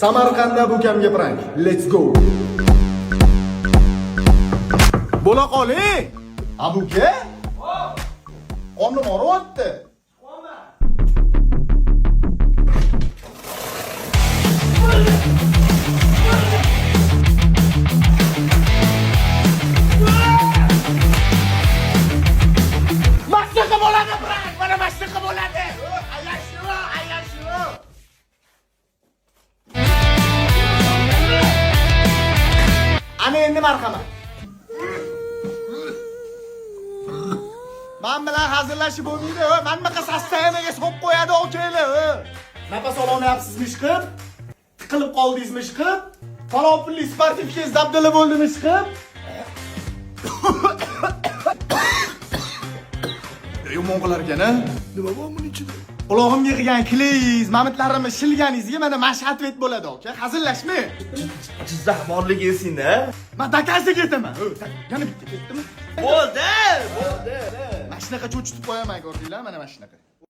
Samarqandda bu kamga prank. Let's go. Bo'la qoling. Abuka? Qornim og'riyapti. Mashnaqa bo'ladi, brak, mana mashnaqa bo'ladi. Ayashiro, ayashiro. Ana endi marhamat. Man bilan hazillashib bo'lmaydi, Man bunaqa sostoyanaga solib qo'yadi okeylar. Nafas ololmayapsizmi ishqib? Tiqilib qoldingizmi ishqib? Falon pulli sportivkangiz dabdala bo'ldimi ishqib? Yomon qilar ekan, a? Nima bor buning ichida? Qulog'imga qilgan kleyingiz, mamitlarimni shilganingizga mana mana shu ответ bo'ladi, aka. Hazillashmang. Jizzax borligi esingda. Man dokaza ketaman. Yana bitta ketdimi? Bo'ldi, bo'ldi. Mana shunaqa cho'chitib qo'yaman, ko'rdinglar? Mana shunaqa.